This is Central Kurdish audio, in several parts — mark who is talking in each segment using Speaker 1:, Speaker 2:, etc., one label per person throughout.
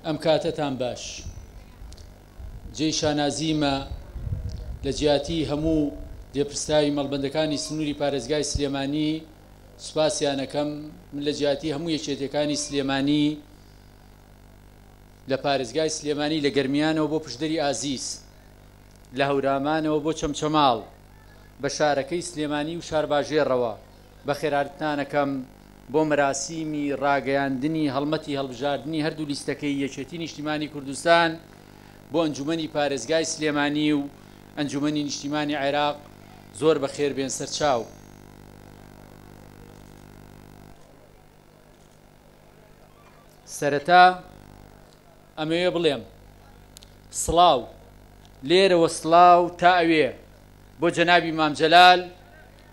Speaker 1: ئەم کاتەتان باش. جێی شانازیمە لە جیاتی هەموو لێپرسراوی مەڵبەندەکانی سنووری پارێزگای سلێمانی سوپاسیانەکەم. من لە جیاتی هەموو یەکێتیەکانی سلێمانی لە پارێزگای سلێمانی لە گەرمیانەوە بۆ پشدەری ئازیز، لە هەورامانەوە بۆ چەمچەماڵ، بە شارەکەی سلێمانی و شارباژێڕەوە بەخێرهاتنتانەکەم بۆ مەراسیمی ڕاگەیاندنی هەڵمەتی هەڵبژاردنی هەردوو لیستەکەی یەکێتی نیشتیمانی کوردستان بۆ ئەنجومەنی پارێزگای سلێمانی و ئەنجومەنی نیشتیمانی عێراق. زۆر بەخێربێن سەرچاو. سەرەتا ئەمەوێ بڵێم سڵاو لێرەوە سڵاو تا ئەوێ بۆ جەنابی مام جەلال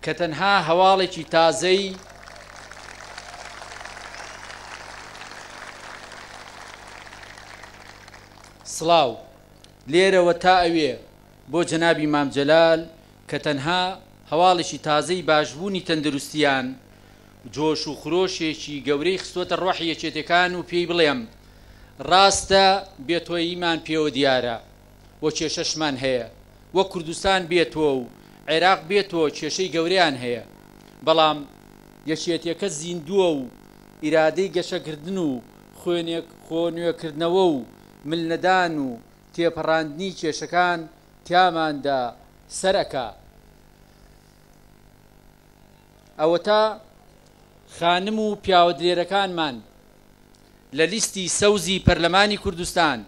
Speaker 1: کە تەنها هەواڵێکی تازەی سڵاو لێرەوە تا ئەوێ بۆ جەنابی مام جەلال کە تەنها هەواڵێکی تازەی باشبوونی تەندروستیان جۆش و خرۆشێکی گەورەی خستۆتە ڕۆحی یەکێتێکان و پێی بڵێم ڕاستە بێتۆییمان پێوە دیارە و کێشەشمان هەیە وەک کوردستان بێ تۆ و عێراق بێ تۆ کێشەی گەورەیان هەیە بەڵام یەکێتیەکە زیندووە و ئیرادەی گەشەکردن و خۆ نوێکردنەوە و ملنەدان و تێپەڕاندنی کێشەکان تیاماندا سەر ئەکا. ئەوەتا خانم و پیاوە دلێرەکانمان لە لیستی سەوزی پەرلەمانی کوردستان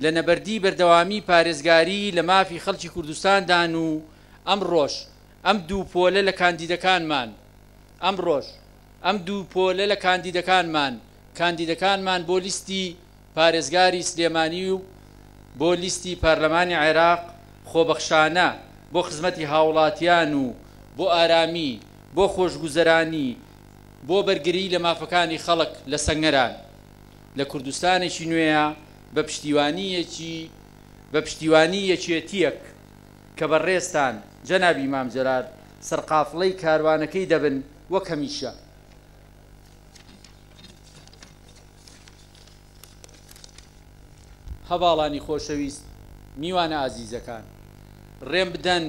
Speaker 1: لە نەبەردی بەردەوامی پارێزگاری لە مافی خەڵکی کوردستاندان و ئەمڕۆش ئەم دوو پۆلە لە کاندیدەکانمان ئەمڕۆش ئەم دوو پۆلە لە کاندیدەکانمان کاندیدەکانمان بۆ لیستی پارێزگاری سلێمانی و بۆ لیستی پارلەمانی عێراق خۆبەخشانە بۆ خزمەتی هاوڵاتیان و بۆ ئارامی، بۆ خۆشگوزەرانی، بۆ بەرگریی لە مافەکانی خەڵک لە سەنگەران لە کوردستانێکی نوێیا بە پشتیوانییەکی بە پشتیوانی یەکێتییەک کە بەڕێزتان جەنابی مام جەلال سەرقافڵەی کاروانەکەی دەبن وەک هەمیشە. هەڤاڵانی خۆشەویست، میوانە ئازیزەکان، ڕێم بدەن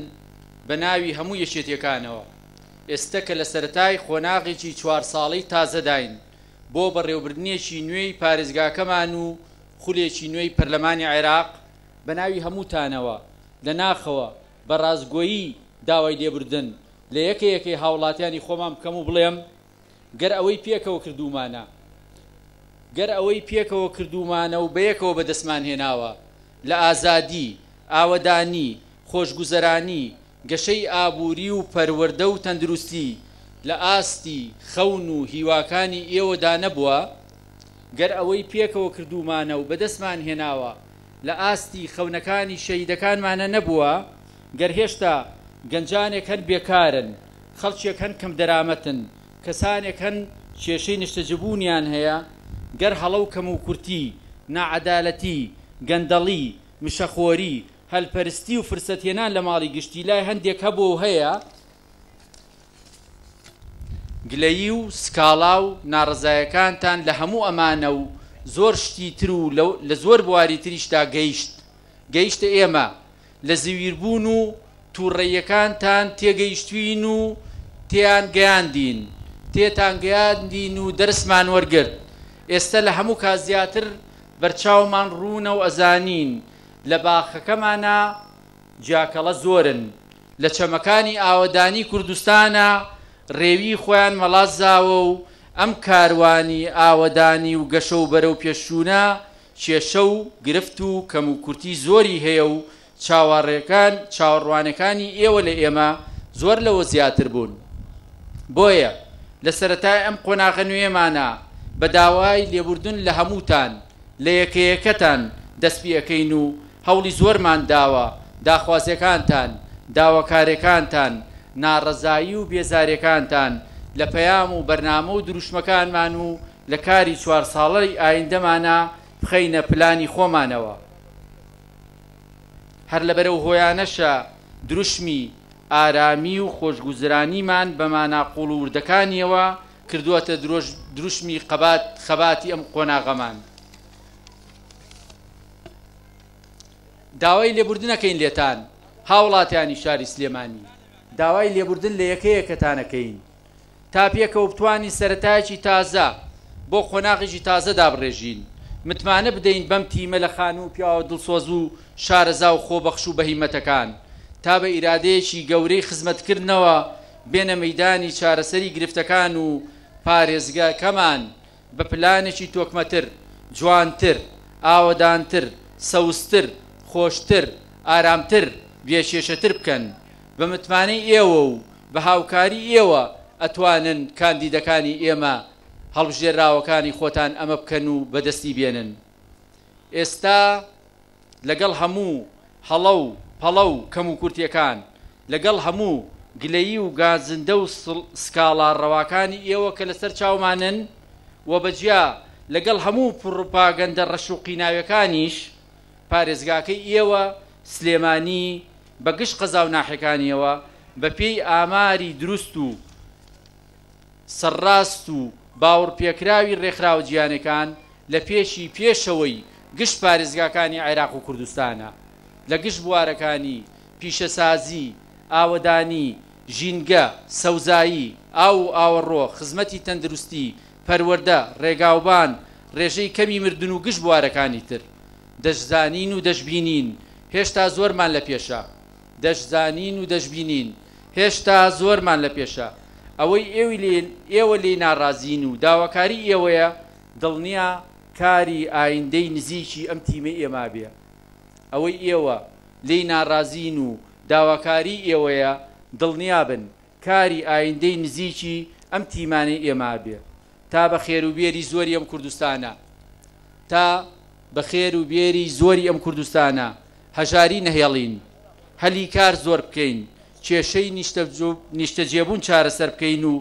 Speaker 1: بە ناوی هەموو یەکێتیەکانەوە، ئێستە کە لە سەرەتای قۆناغێکی چوار ساڵەی تازەداین بۆ بەڕێوەبردنێکی نوێی پارێزگاکەمان و خولێکی نوێی پەرلەمانی عێراق، بە ناوی هەمووتانەوە لە ناخەوە بە ڕاستگۆیی داوای لێبوردن لە یەکە یەکەی هاوڵاتیانی خۆمان بکەم و بڵێم، گەر ئەوەی پێکەوە کردوومانە، گەر ئەوەی پێکەوە کردوومانە و بەیەکەوە بەدەستمان هێناوە، لە ئازادی، ئاوەدانی، خۆشگوزەرانی، گەشەی ئابووری و پەروەردە و تەندروستی، لە ئاستی خەون و هیواکانی ئێوەدا نەبووە؟ گەر ئەوەی پێکەوە کردوومانە و بەدەستمان هێناوە، لە ئاستی خەونەکانی شەهیدەکانمانە نەبووە؟ گەر هێشتا گەنجانێک هەن بێکارن، خەڵکێک هەن کەمدەرامەتن، کەسانێک هەن کێشەی نیشتەجێبوونیان هەیە، گەر هەڵە و کەموکورتی، ناعەدالەتی، گەندەڵی، مشەخۆری، هەلپەرستی و فرسەتهێنان لە ماڵی گشتی لای هەندێک هەبووە و هەیە، گلەیی و سکاڵا و ناڕەزایەکانتان لە هەموو ئەمانە و زۆر شتی تر و لە زۆر بواری تریشدا گەیشت گەیشتە ئێمە، لە زویربوون و توڕەییەکانتان تێگەیشتوین و تێیان گەیاندین، تێتان گەیاندین و دەرسمان وەرگرت، ئێستە لە هەموو کات زیاتر بەرچاومان ڕوونە و ئەزانین لە باخەکەمانا جاکەڵە زۆرن، لە چەمەکانی ئاوەدانی کوردستانا ڕێوی خۆیان مەڵاسزاوە و ئەم کاروانی ئاوەدانی و گەشە و بەرەو پێشچوونە کێشە و گرفت و کەموکورتی زۆری هەیە و چاوەڕێکان چاوەڕوانەکانی ئێوە لە ئێمە زۆر لەوە زیاتر بوون. بۆیە لە سەرەتای ئەم قۆناغە نوێیەمانا بە داوای لێبوردن لە هەمووتان، لە یەکەیەکەتان دەستپێئەکەین و هەوڵی زۆرمان داوە داخوازیەکانتان، داواکارێکانتان، ناڕەزایی و بێزارێکانتان لە پەیام و بەرنامە و دروشمەکانمان و لە کاری چوار ساڵەی ئایندەمانا بخەینە پلانی خۆمانەوە. هەر لەبەر ئەو هۆیانەشە دروشمی ئارامی و خۆشگوزرانیمان بە مانا قوڵ و وردەکانیەوە کردووەتە دروشمی خەباتی ئەم قۆناغەمان. داوای لێبوردن ئەکەین لێتان هاوڵاتیانی شاری سلێمانی، داوای لێبوردن لە یەکە یەکەتان ئەکەین تا پێکەوە بتوانین سەرەتایەکی تازە بۆ قۆناغێکی تازە دابڕێژین، متمانە بدەین بەم تیمە لە خانم و پیاوە دڵسۆز و شارەزا و خۆبەخش و بەهیمەتەکان تا بە ئیرادەیەکی گەورەی خزمەتکردنەوە بێنە مەیدانی چارەسەری گرفتەکان و پارێزگەکەمان بە پلانێکی تۆکمەتر، جوانتر، ئاوەدانتر، سەوزتر، خۆشتر، ئارامتر، بێ کێشەتر بکەن. بە متمانەی ئێوە و بە هاوکاری ئێوە ئەتوانن کاندیدەکانی ئێمە، هەڵبژێراوەکانی خۆتان ئەمە بکەن و بەدەستی بێنن. ئێستا لەگەڵ هەموو هەڵە و پەڵە و کەموکورتیەکان، لەگەڵ هەموو گلەیی و گازندە و سکاڵا ڕەواکانی ئێوە کە لەسەر چاومانن و بەجیا لەگەڵ هەموو پڕوپاگەندە ڕەش و قیناویەکانیش، پارێزگاکەی ئێوە، سلێمانی، بە گشت قەزا و ناحیەکانیەوە، بەپێی ئاماری دروست و سەرڕاست و باوڕپێکراوی ڕێکخراوە جیهانیەکان، لە پێشی پێشەوەی گشت پارێزگاکانی عێراق و کوردستانە لە گشت بوارەکانی، پیشەسازی، ئاوەدانی، ژینگە، سەوزایی، ئاو و ئاوەڕۆ، خزمەتی تەندروستی، پەروەردە، ڕێگاوبان، ڕێژەی کەمی مردن و گشت بوارەکانی تر. دەشزانین و دەشبینین هێشتا زۆرمان لە پێشە. دەشزانین و دەشبینین هێشتا زۆرمان لە پێشە. ئەوەی ئێوە لێی ناڕازین و داواکاری ئێوەیە دڵنیا کاری ئایندەی نزیکی ئەم تیمەی ئێمە بێ. ئەوەی ئێوە لێی ناڕازین و داواکاری ئێوەیە دڵنیابن کاری ئایندەی نزیکی ئەم تیمانەی ئێمە بێ. تا بە خێر و بێری زۆری ئەم کوردستانە تا بە خێر و بێری زۆری ئەم کوردستانە هەژاری نەهێڵین، هەلی کار زۆر بکەین، کێشەی نیشتەجێبوون چارەسەر بکەین و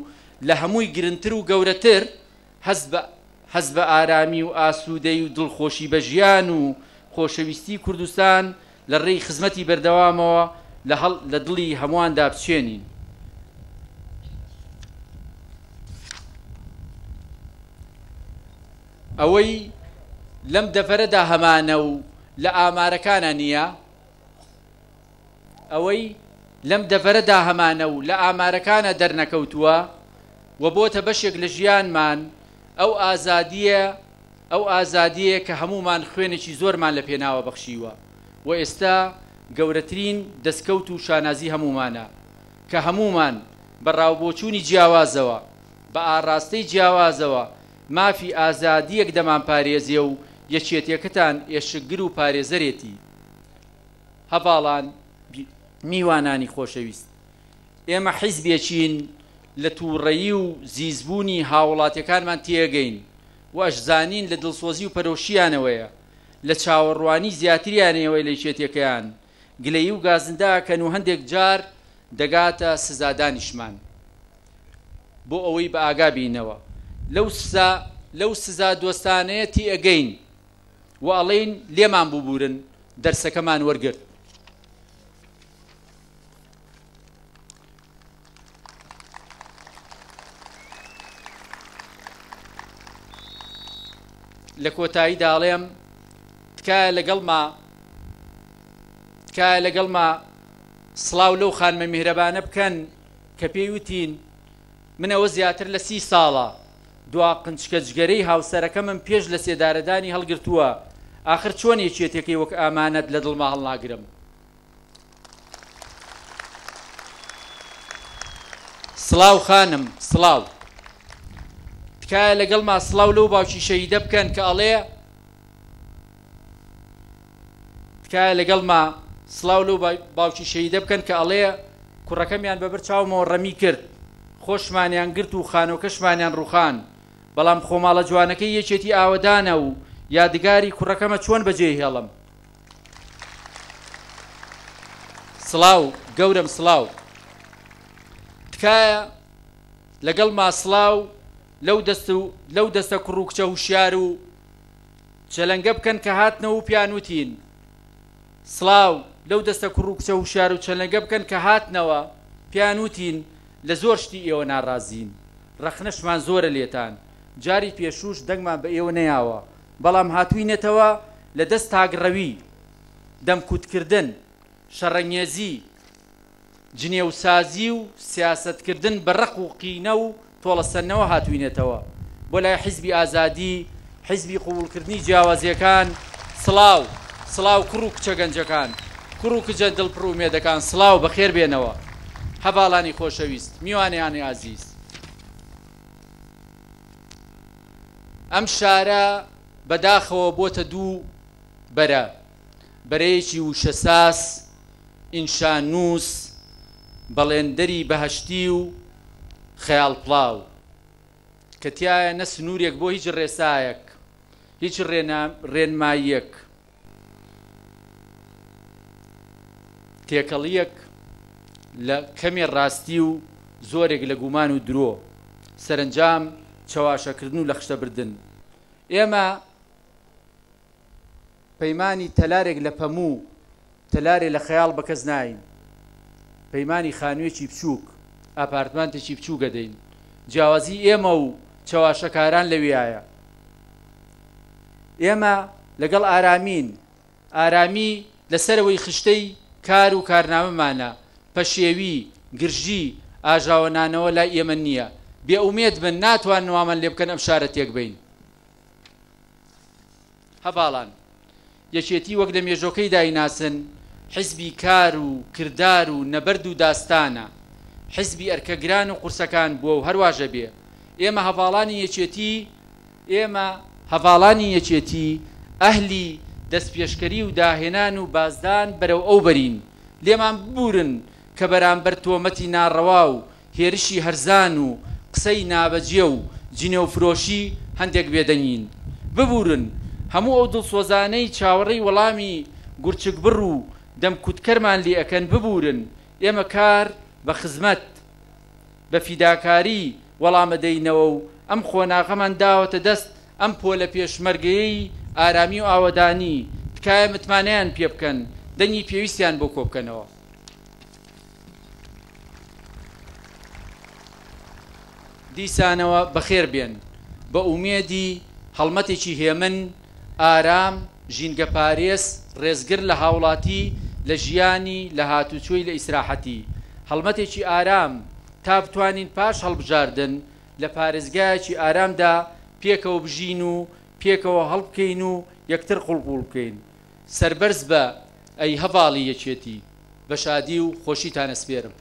Speaker 1: لە هەمووی گرنتر و گەورەتر هەست بە هەست بە ئارامی و ئاسوودەیی و دڵخۆشی بە ژیان و خۆشەویستی کوردستان لە ڕێی خزمەتی بەردەوامەوە لە هەڵ لە دڵی هەموواندا بچێنین. ئەوەی لەم دەڤەرەدا هەمانە و لە ئامارەکانا نییە، ئەوەی لەم دەڤەرەدا هەمانە و لە ئامارەکانا دەرنەکەوتووە و بۆتە بەشێک لە ژیانمان، ئەو ئازادییە، ئەو ئازادییەیە کە هەموومان خوێنێکی زۆرمان لە پێناوە بەخشیوە و ئێستا گەورەترین دەستکەوت و شانازی هەموومانە کە هەموومان بە ڕاوبۆچوونی جیاوازەوە، بە ئاڕاستەی جیاوازەوە مافی ئازادییەک دەمانپارێزێ و یەکێتیەکەتان ئێشکگر و پارێزەرێتی. هەڤاڵان، میوانانی خۆشەویست، ئێمە حیزبێکین لە تووڕەیی و زیزبوونی هاووڵاتیەکانمان تێگەین و ئەشزانین لە دڵسۆزی و پەرۆشییانەوەیە، لە چاوەڕوانی زیاتریانەوەیە لە یەکێتیەکەیان، گلەیی و گازندە ئەکەن و هەندێک جار دەگاتە سزادانیشمان بۆ ئەوەی بە ئاگا بینەوە لەو سزا لەو سزا دۆستانەیە تێئەگەین و ئەڵێین لێمان ببورن دەرسەکەمان وەرگرت. لە کۆتاییدا ئەڵێم تکایە لەگەڵما تکایە لەگەڵما سڵاو لەو خانمە میهرەبانە بکەن کە پێی وتین من ئەوە زیاتر لە سی ساڵە دوا قنچکە جگەرەی هاوسەرەکەمم پێش لە سێدارەدانی هەڵگرتووە، ئاخر چۆن یەکێتیەکەی وەک ئامانەت لە دڵما هەڵناگرم؟ سڵاو خانم، سڵاو. تکایە لەگەڵما سڵاو لەو باوکی شەهیدە بکەن کە ئەڵێ، تکایە لەگەڵما سڵاو لەو باوکی شەهیدە بکەن کە ئەڵێ کوڕەکەمیان بەبەر چاومەوە ڕەمی کرد، خۆشمانیان گرت و خانۆکەشمانیان ڕوخان، بەڵام خۆ ماڵە جوانەکەی یەکێتی ئاوەدانە و یادگاری کوڕەکەمە چۆن بەجێی هێڵم. سڵاو گەورەم سڵاو. تکایە لەگەڵما سڵاو لەو دەست و لەو دەستە کوڕ و کچە هوشیار و چەلەنگە بکەن کە هاتنەوە و پێیان وتین سڵاو لەو دەستە کوڕ و کچە هوشیار و چەلەنگە بکەن کە هاتنەوە پێیان وتین لە زۆر شتی ئێوە ناڕازین ڕەخنەشمان زۆرە لێتان جاری پێشووش دەنگمان بە ئێوە نەیاوە بەڵام هاتووینەتەوە لە دەست تاکڕەوی. دەمکوتکردن، شەڕەنگێزی، جنێوسازی و سیاسەتکردن بە ڕق و قینە و تۆڵەسەندنەوە هاتووینەتەوە بۆ لای حیزبی ئازادی، حیزبی قبوڵکردنی جیاوازییەکان، سڵاو، سڵاو کوڕ و کچە گەنجەکان، کوڕ و کجە دڵ پڕ ئومێدەکان سڵاو، بەخێر بێنەوە هەڤاڵانی خۆشەویست، میوانیانی ئازیز. ئەم شارە بەداخەوە بۆتە دوو بەرە، بەرەیەکی وشەساز، ئینشانووس، بەڵێندەری بەهەشتی و خەیاڵپڵاو، کە تیایا نە سنوورێک بۆ هیچ ڕێسایەک، هیچ ڕێنماییەک، تێکەڵییەک لە کەمێ ڕاستی و زۆرێک لە گومان و درۆ، سەرەنجام چەواشەکردن و لەخشتەبردن. ئێمە. پەیمانی تەلارێک لە پەموو، تەلارێ لە خەیاڵ بە کەس ناین. پەیمانی خانوویەکی بچووک، ئاپارتمانتێکی بچووک ئەدەین. جیاوازیی ئێمە و چەواشەکاران لەویایە. ئێمە لەگەڵ ئارامین. ئارامی لە سەرەوەی خشتەی کار و کارنامەمانە. پەشێوی، گرژی، ئاژاوەنانەوە لای ئێمە نییە. بێئومێد بن، ناتوانن وامان لێ بکەن ئەم شارە تێکبەین. هەڤاڵان، یەکێتی وەک لە مێژۆکەی دایناسن، حیزبی کار و کردار و نەبەرد و داستانە. حیزبی ئەرکە گران و قورسەکان بووە و هەرواش ئەبێ. ئێمە هەڤاڵانی یەکێتی، ئێمە هەڤاڵانی یەکێتی ئەهلی دەستپێشکەری و داهێنان و بازدان بەرەو ئەوبەرین. لێمان ببورن کە بەرامبەر تۆمەتی ناڕەوا و هێرشی هەرزان و قسەی نابەجێ و جنێوفرۆشی هەندێک بێدەنگین. ببورن، هەموو ئەو دڵسۆزانەی چاوەڕێی وەڵامی گورچکبڕ و دەمکوتکەرمان لێ ئەکەن ببورن، ئێمە کار بە خزمەت، بە فیداکاری وەڵامەدەینەوە و ئەم قۆناغەمان داوەتە دەست ئەم پۆلە پێشمەرگەیەی ئارامی و ئاوەدانی، تکایە متمانەیان پێبکەن، دەنگی پێویستیان بۆ کۆبکەنەوە. دیسانەوە بەخێر بێن، بە ئومێدی هەڵمەتێکی هێمن، ئارام، ژینگەپارێز، ڕێزگر لە هاوڵاتی، لە ژیانی، لە هاتوچۆی، لە ئیسراحەتی. هەڵمەتێکی ئارام تا بتوانین پاش هەڵبژاردن لە پارێزگایەکی ئارامدا پێکەوە بژین و پێکەوە هەڵبکەین و یەکتر قوڵقوڵ بکەین. سەربەرز بە ئەی هەڤاڵی یەکێتی. بە شادی و خۆشیتان ئەسپێرم.